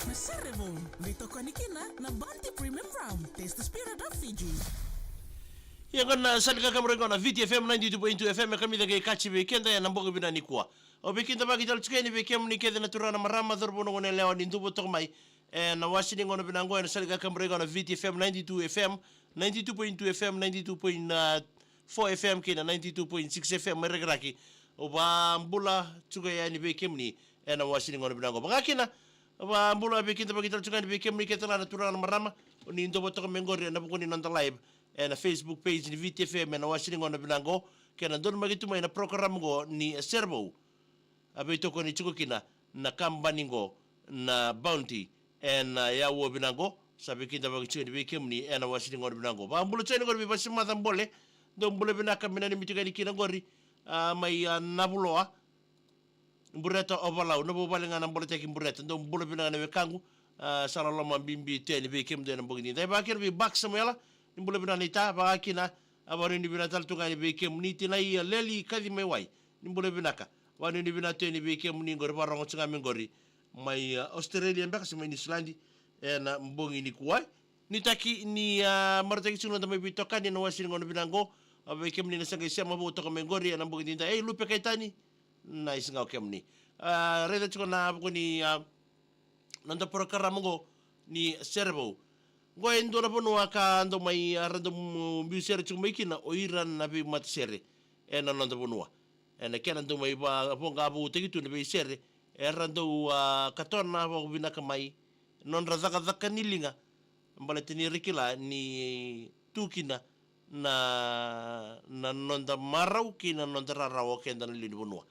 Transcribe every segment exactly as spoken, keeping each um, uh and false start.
Na Serevou, veitokoni kina na Bounty Premium Rum. Taste the spirit of Fiji. Ia qo na sala ni kakaburaki qo na Viti F M ninety-two point two F M, e kamica kei kaci vei keda ena bogi vinaka nikua. Au veikidavaki tale tiko yani vei kemuni kece na turaga na marama, cauravou, na goneyalewa ni duavata toka mai ena wase ni gauna vinaka qo ena sala ni kakaburaki qo na Viti F M ninety-two F M, ninety-two point two F M, ninety-two point four F M kei na ninety-two point six F M mai Rakiraki. Au vakabula tiko yani vei kemuni ena wase ni gauna vinaka qo. Vaka kina, vakabula, veikidavaki tale tiko yani vei kemuni kece na turaga na marama, o ni duavata toka mai qori ena vuku ni noda live ena Facebook page ni Viti F M ena wase ni gauna vinaka qo, kei na donumaki tu mai na program qo ni Serevou. A veitokoni tiko kina na kabani qo na Bounty ena aua vinaka qo. Sa veikidavaki tiko yani vei kemuni ena wase ni gauna vinaka qo. Vakabula tiko yani qori vei Vasemaca Bole. Dou bula vinaka, me nanumi tiko yani kina qori, a, mai, a, Navuloa. Bureta Ovalau, na vuvale ga na Boletaki Bureta. Dou bula vinaka na wekaqu. A, sa loloma bibi tu yani vei kemudou ena bogi nidai. Vaka kina vei Bak Samuela, ni bula vinaka naita. Vaka kina, a, vakanuinui vinaka tale tu ga yani vei kemuni tinai, a, Leli Kaci mai Wai. Ni bula vinaka. Vakanuinui vinaka tu yani vei kemuni qori, vakarogo tiko ga mai qori mai, a, Australia beka se mai Niusiladi ena bogi nikua. Nuitaki ni, a, marautaki tiko na noda mai veitokani ena wase ni gauna vinaka qo. A, vei kemuni na sa qai sema vou toka mai qori ena bogi nidai, ei, Lupe Kaitani, nice ga o kemuni. A, raica tiko na vuku ni, a, noda program qo ni Serevou. Qo e dua na vanua ka dau mai, a, ra dau biu sere tiko mai kina o ira na veimatasere ena noda vanua. Ena kena dau mai va-, voqavoutaki tu na veisere era dau, a, katona vakavinaka mai nodra cakacaka ni liga, baleta ni ra kila ni tu kina na, na noda marau kei na noda rarawa o keda na lewe ni vanua.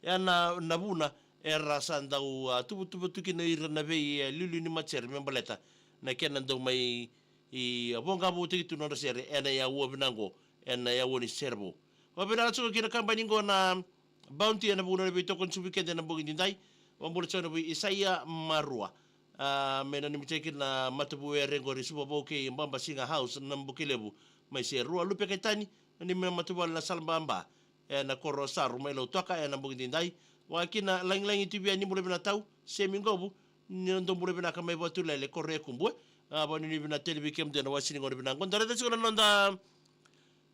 Ia na, na vuna era sa dau, a, tuvatuva tu kina o ira na vei, e, liuliu ni matasere me baleta na kena dau mai, i, a, voqavoutaki tu nodra sere ena aua vinaka qo, ena aua ni Serevou. Vakavinaka tiko kina kabani qo na Bounty ena vuku ni nona veitokoni tiko vei keda ena bogi nidai. Vakabula tiko yani vei Isaia Marua. A, me nanumi tiko kina na matavuvale qori, Suvavou kei Babasiga House na Bukelevu mai Serua. Lupe Kaitani, nanumi na matavuvale na Salababa ena koro o Saru mai Lautoka ena bogi nidai. Vaka kina Lagilagi Tuvia, ni bula vinaka tau. Semi Qovu, ni dou bula vinaka mai Vatulele, koro Yakubu. A, vakanuinui vinaka tale vei kemudou ena wase ni gauna vinaka qo. Da raica tiko na noda,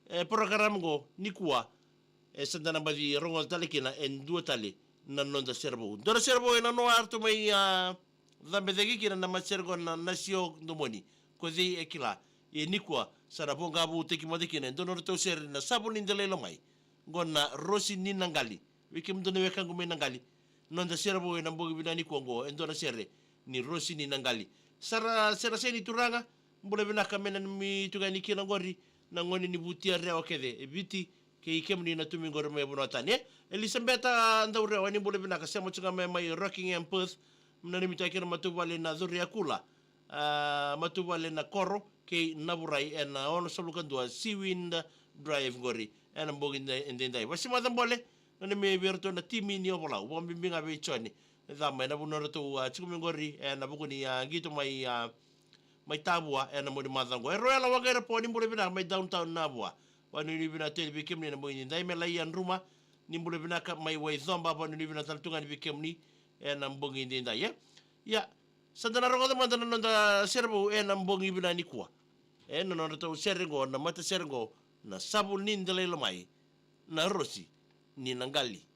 e, program qo nikua. E, sa da na baci rogoca tale kina e dua tale na noda Serevou. Dua na Serevou e nanoa eratou mai, a, cabe cake kina na matasere qo na Nasio Domoni, ko cei e kila. Ia nikua sa na voqavoutaki mada kina e dua na nodratou sere na Savu ni Delai Lomai, qo na Rosi ni Naqali. Vei kemudou na wekaqu mai Naqali, noda Serevou ena bogi vinaka nikua qo e dua na sere ni Rosi ni Naqali. Sara, sere se ni turaga, bula vinaka, me nanumi tu ga yani kina qori na gone ni Vutia, Rewa kece e Viti, kei kemuni na tumi qori mai vanua tani, e. Elisabeta Daurewa, ni bula vinaka, sema tu ga mai, mai Rockingham, Perth. Nanumi tu ga kina matavuvale na Coriakula, a, matavuvale na koro kei Navurai ena onosagavulu ka dua Seawind Drive qori ena bogi ni, edaidai. Vasemaca Bole, nanumi vei iratou na timi ni Ovalau, vakabibi ga vei Joni Cama ena vuku ni nodratou, a, tiko mai qori ena vuku ni, a, qito mai, a, mai Tavua ena mua ni macawa qo. E Roela Waqairapo, ni bula vinaka mai downtown Navua. Vakanuinui vinaka tale vei kemuni ena bogi nidai. Melaia Druma, ni bula vinaka mai Waicoba, vakanuinui vinaka tale tu ga yani vei kemuni ena bogi nidai, e. Ia, sa da na rogoca mada na noda Serevou ena bogi vinaka nikua. E, na nodratou sere qo, na matasere qo na Savu ni Delai Lomai, na Rosi ni Naqali.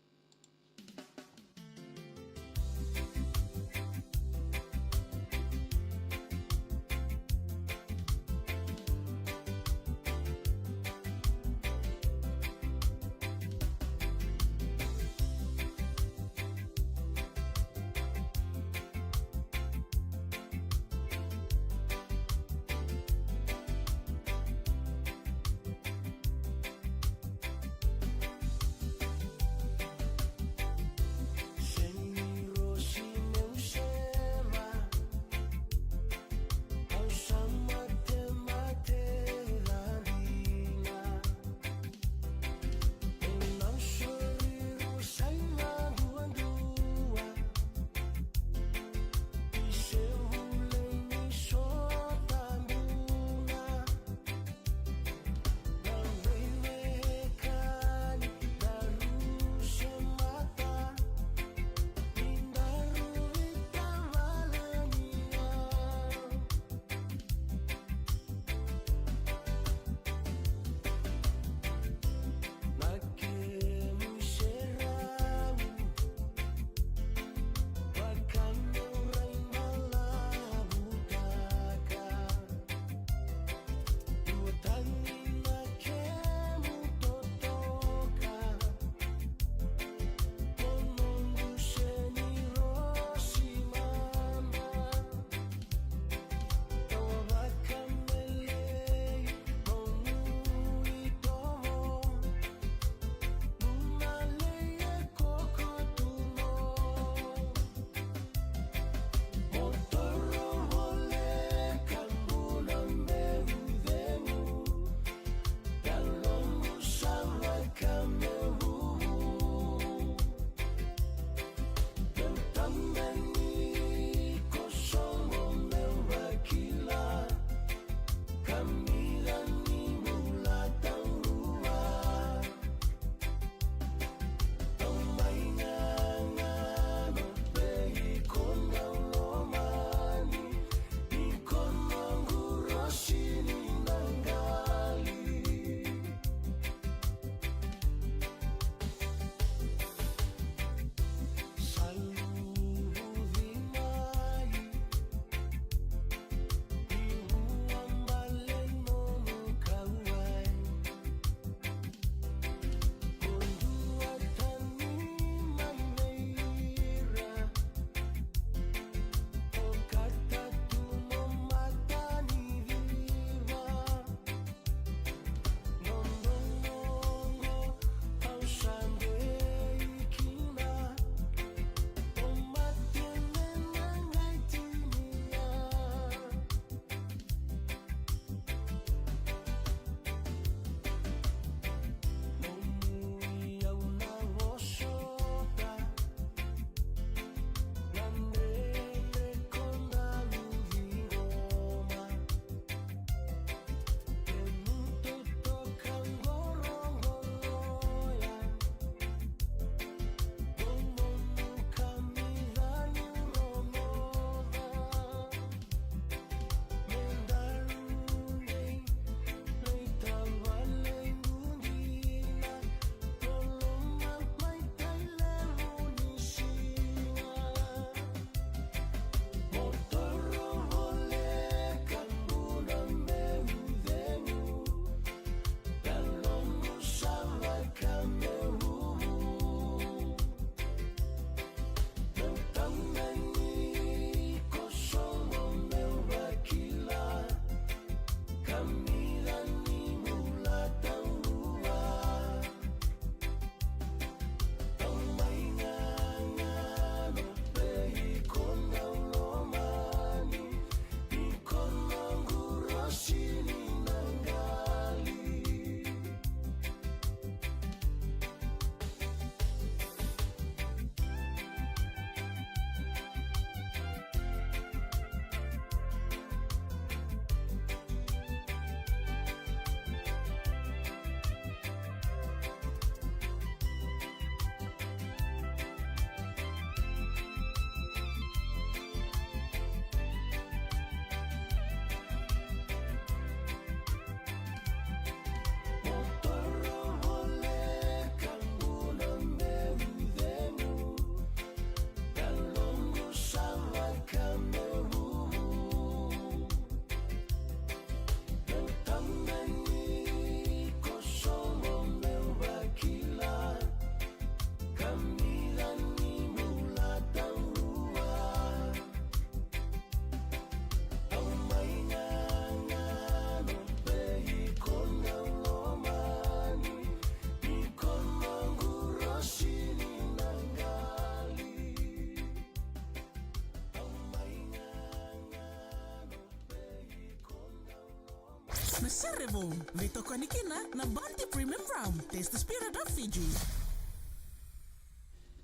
Na Sere Vou, veitokoni kina na Bounty Premium Rum. Taste the spirit of Fiji.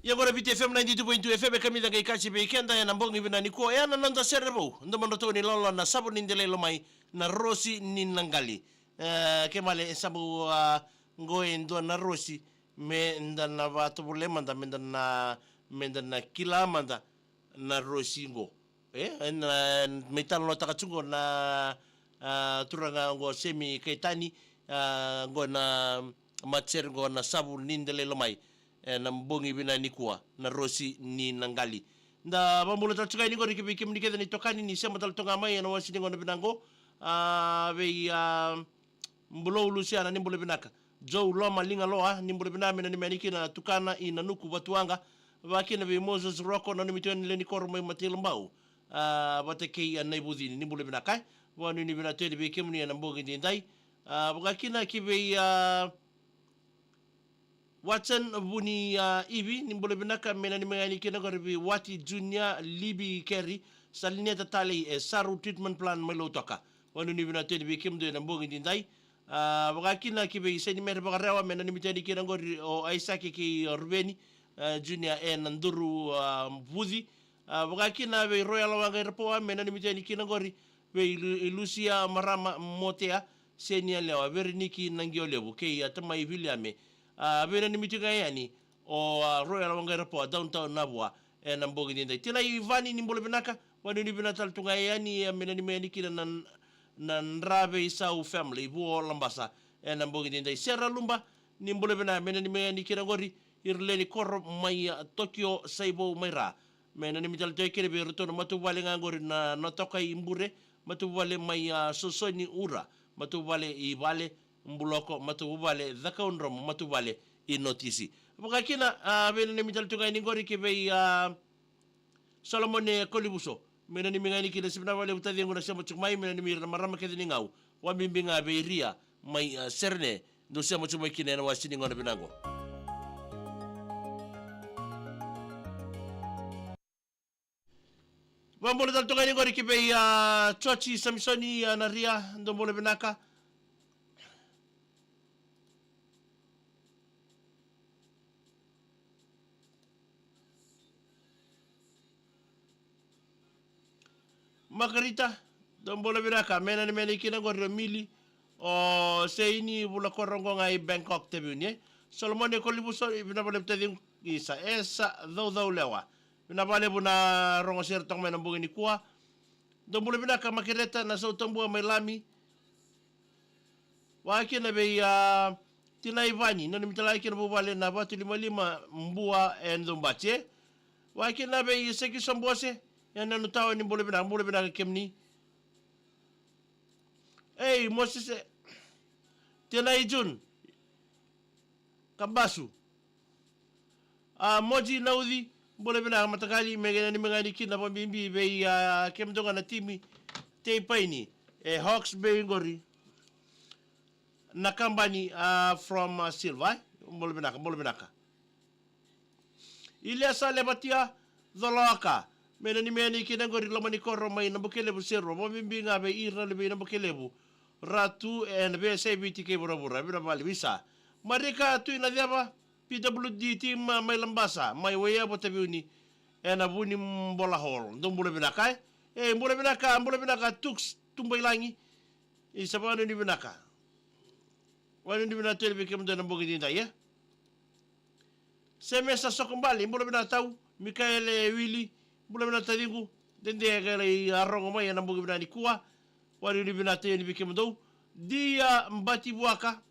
Ia qo na Viti F M ninety-two point two F M, e kamica qai kaci vei keda ena bogi vinaka nikua, ena noda Sere Vou, domodratou ni lolo na Savu ni Delai Lomai, na Rosi ni Naqali. E, ke male e sabu, a, qo e dua na rosi me da na vatovolea mada, me da na, me da na kila mada na rosi qo. E, ena, me talanoataka tu qo na, a, turaga qo Semi Kaitani, a, qo na matasere qo na Savu ni Delai Lomai, ena bogi vinaka nikua, na Rosi ni Naqali. Da vakabula tale tu ga yani qori ki vei kemuni kece na itokani ni sema tale tu ga mai ena wasi ni gauna vinaka qo. A, vei, a, Bulou Lusiana, ni bula vinaka. Joe Loma Ligaloa, ni bula vinaka, me nanumi yani kina na Tukana i Nanuku, Vatuwaqa. Vakakina vei Moses Roko, nanumi tu yani lewe ni koro mai Matailobau. A, vata kei, a, Naivucini, ni bula vinaka, e. Vakanuinui vinaka tu yani vei kemuni ena bogi edaidai. A, vakakina ki vei, a, Watson Vuni, a, Ivi, ni bula vinaka, me nanumi yani kina qori vei Wati Junior Libi Keri, Salineta Talei, e Saru Treatment Plant mai Lautoka. Vakanuinui vinaka tu yani vei kemudou ena bogi edaidai. A, vakakina ki vei Saini Mere Vakarewa, me nanumi tu yani kina qori o Aisake kei, a, Ruveni, a, Junior ena Duru, a, Vuci. A, vakakina vei Royal Waqairapoa, me nanumi tu yani kina qori vei Lu-, Lusia Marama Motea, Seni Yalewa, Vereniki Naqiolevu kei, a, Tamai Viliame. A, veinanumi tu ga yani o, a, Royal Waqairapoa, downtown Navua, ena bogi edaidai. Tinai Vani, ni bula vinaka, vakanuinui vinaka tale tu ga yani, a, me nanumi yani kina na, na Draveisau family, Vuo Labasa, ena bogi edaidai. Sera Luba, ni bula vinaka, me nanumi yani kina qori ira lewe ni koro mai, a, Tokyo, Saivou mai Ra. Me nanumi tale tu yani kina vei iratou na matavuvale ga qori na, na Tokai Bure, matavuvale mai, a, Sosoni Ura, matavuvale i Vale, Buloko, matavuvale Cakaudromo, matavuvale i Notisi. Vakakina, a, veinanumi tale tu ga yani qori ki vei, a, Solomone Kolivuso. Me nanumi ga yani kina, se vinaka vakalevu taciqu na sema tiko mai, me nanumi ira na marama kece ni Gau. Vakabibi ga vei Ria mai, a, Serene. Dou sema tiko mai kina ena wasi ni gauna vinaka qo. Vakabula tale tu ga yani qori ki vei, a, Joji Samisoni, a, na Ria, dou bula vinaka. Makarita, dou bula vinaka, me nanumi yani kina qori o Mili, o Seini, vula koro qo ga i Bangkok, Taveuni, e. Solomone Kolivuso, vinaka vakalevu taciqu, isa, Esa Caucau Lewa. Vinaka vakalevu na rogo sere toka mai ena bogi nikua. Dou bula vinaka Makereta na Sautabua mai Lami. Vakakina vei, a, Tinai Vani, nanumi tale ga kina vuvale na Vatulimalima, Bua, e Daubati, e. Vakakina vei Seki Sobose, e Nanutawa, ni bula vinaka, bula vinaka kemuni. Ei, Mosese, Tinai Jun, Kabasu. A, Moji Nauci, bula vinaka mataqali, me nanumi ga yani kina vakabibi vei, a, kemudou ga na timi Tei Paini, e Hawke's Bay qori. Na kabani, a, from, a, Silva, e? Bula vinaka, bula vinaka. Iliasa Levatia, Colaoka. Me nanumi yani kina qori loma ni koro mai Nabukelevu, Serua. Vakabibi ga vei ira na luvei Nabukelevu. Ratu, e na veiyasai Viti kei vuravura. Vinaka vakalevu isa. Marika Tui Naceva, P W D team, a, mai Labasa, mai Waiyavu, Taveuni, ena Vunibola Hall. Dou bula vinaka, e? E, bula vinaka, bula vinaka, Tuks Tubailagi. Isa, vakanuinui vinaka. Vakanuinui vinaka tu yani vei kemudou ena bogi edaidai, e? Semesa Sokobale, bula vinaka tau. Mikaele Wili, bula vinaka taciqu. Dede qai lai, a, rogo mai ena bogi vinaka nikua. Vakanuinui vinaka tu yani vei kemudou. Dia Bativuaka.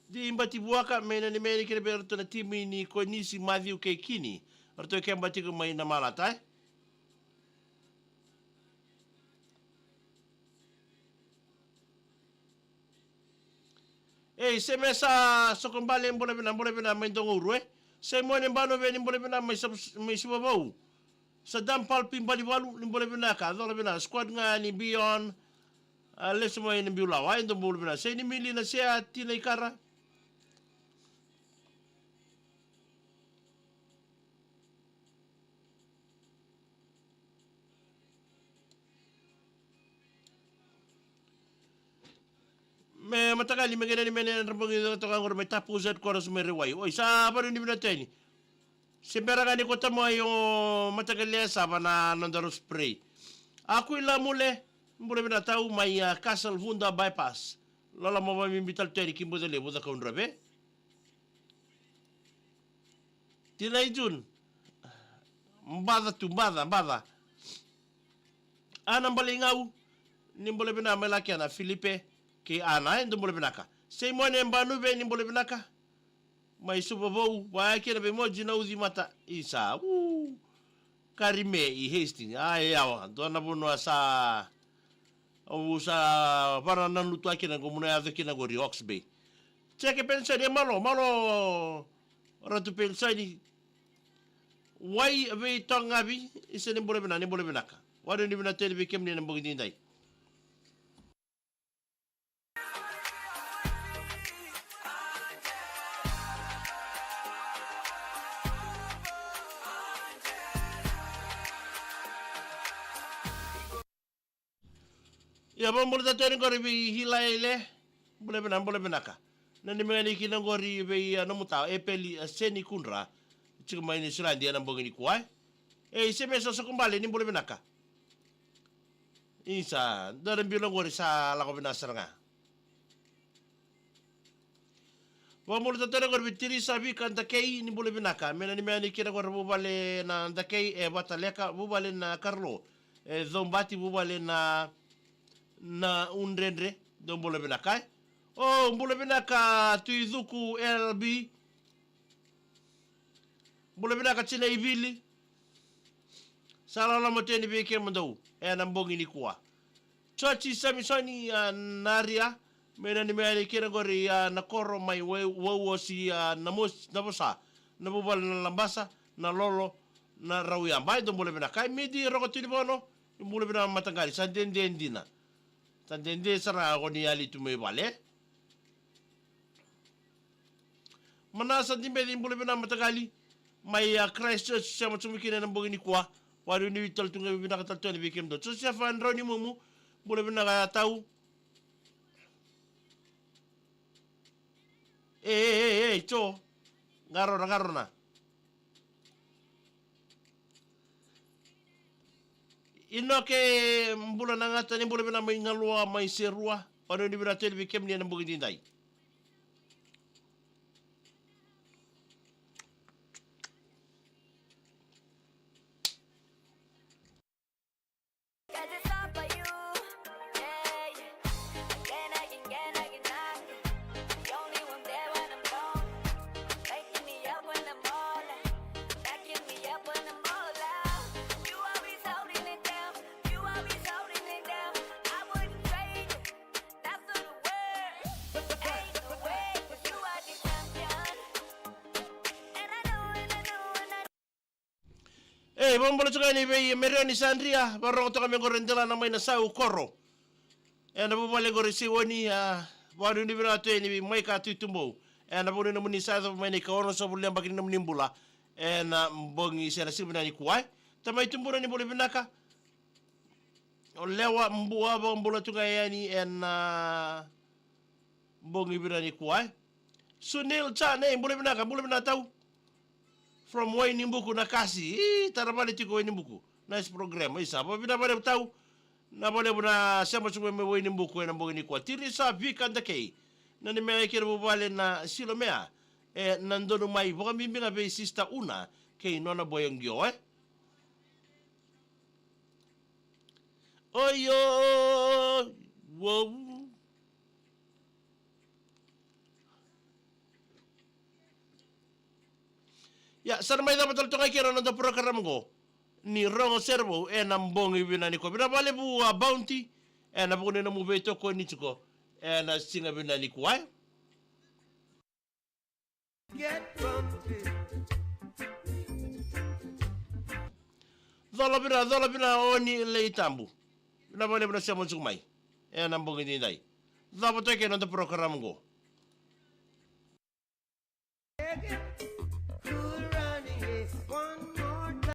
Di Bativuaka, me nanumi yani kina vei iratou na timi ni Konisi, Maciu kei Kini. Ratou keba tiko mai Namalata, e? Ei, Semesa Sokobale, bula vinaka, bula vinaka mai Dogouru, e? Simone Banoveni, bula vinaka mai Sav-, mai Sivavau. Sadam Palpi Balivalu, ni bula vinaka, cola vinaka, squad ga ni Beyond, a, lesu mai na Biulawa, e dou bula vinaka. Seini Mili na Sea, Tina Ikara. mataqali me qai nanumi yani na bogi toka qori mai Tapu Headquarters mai Raiwai. Oi, sa vanuinui vinaka tu yani. Se bera ga ni ko tamai o mataqali e sava na noda ro spray. Akuila Mule, bula vinaka tau mai a Castle Vuda Bypass. Loloma vakabibi tale tu yani ki Bucalevu, Cakaudrove. Tinai June. Baca tu, baca, baca. Ana Baleigau, ni bula vinaka mai Lakena, Filipe kei Ana, e dou bula vinaka. Seimone Banuve, ni bula vinaka. Mai Suva Vou, vaya kina vei Moji na Ucimata, isa, u. Karime i Hastings, a, e yawa, dua na vanua sa, au sa vakanananu tu kina qo, meu na yaco kina qori Hawke's Bay. Jeke Pensani, e malo, malo, Ratu Pensani. Wai vei Togavi, isa ni bula vinaka, ni bula vinaka. Vanuinui vinaka tu yani vei kemuni ena bogi nidai. Ia, vakabula tale tu yani qori vei Hilaile. Bula vinaka, bula vinaka. Nanumi ga yani kina qori vei, a, nomu ta, Epeli, a, Seni Kudra. Tiko mai Niusiladi ena bogi nikua. E, i Semesa Sokobale, ni bula vinaka. Isa, dua na bilo qori sa lako vinaka sara ga. Vakabula tale tu yani qori vei Tirisa Vika Dakei, ni bula vinaka. Me nanumi yani kina qori vuvale na Dakei, e Vataleka, vuvale na Karlo, e Cobati, vuvale na, na Udredre, dou bula vinaka, e. O, bula vinaka Tui Cuku L B. Bula vinaka Tina Ivili. Sa loloma tu yani vei kemudou ena bogi nikua. Joji Samisoni, a, Naria, me nanumi yani kina qori, a, na koro mai Wau-, Wauosi, a, na mos-, na vosa, na vuvale na Labasa, na Lolo, na Rauya. Bai, dou bula vinaka. Midi Roko Tinivono, bula vinaka mataqali, sa dede dina. Sa dede sara ga ko ni yali tu mai vale. Manasa Dibeci, bula vinaka mataqali. Mai, a, Christchurch, sema tu mai kina ena bogi nikua. Vanuinui tale tu ga vinaka tale tu yani vei kemudou. Josefa Draunimumu, bula vinaka tau. E, e, e, e, Jo. Qarauna, qarauna. Inoke Bula Nagata, ni bula vinaka mai Galua, mai Serua. Vanuinui vinaka tu yani vei kemuni ena bogi nidai. E, vakabula toka yani vei Merioni Sandria, vakarorogo toka mai qori e delana mai na Sau Koro. Ena vuvale qori Siwoni, a, vakanuinui vinaka tu yani vei Maika Tuitubou. Ena vakanuinui nomuni sa yacova mai na ikaono sagavulu na yabaki ni nomuni bula. Ena bogi se na siga vinaka nikua. Tamai Tubuna, ni bula vinaka. O Lewa Bua, vakabula tu ga yani ena bogi vinaka nikua. Sunil Chane, bula vinaka, bula vinaka tau. From Wainibuku na kasi. Ii, tara vale tiko Wainibuku. Nice program. Isa, vakavinavinaka vakalevu tau. Na vakalevu na sema tiko mai Wainibuku ena bogi nikua. Tirisa Vika Dakei. Nanumi yani kina vuvale na Silomea. E, na donu mai vakabibi ga vei Sister Una kei nona boy o Qio, e. Oio, uou. Ia, sa na mai cava tale toka kina na noda program qo ni Rogo Serevou ena bogi vinaka nikua. Vinaka vakalevu a Bounty, ena vuku ni nomu veitokoni tiko ena siga vinaka nikua, e. Cola vina, cola vina o ni lei tabu. Vinaka vakalevu na sema tiko mai ena bogi nidai. Cava toka kina noda program qo.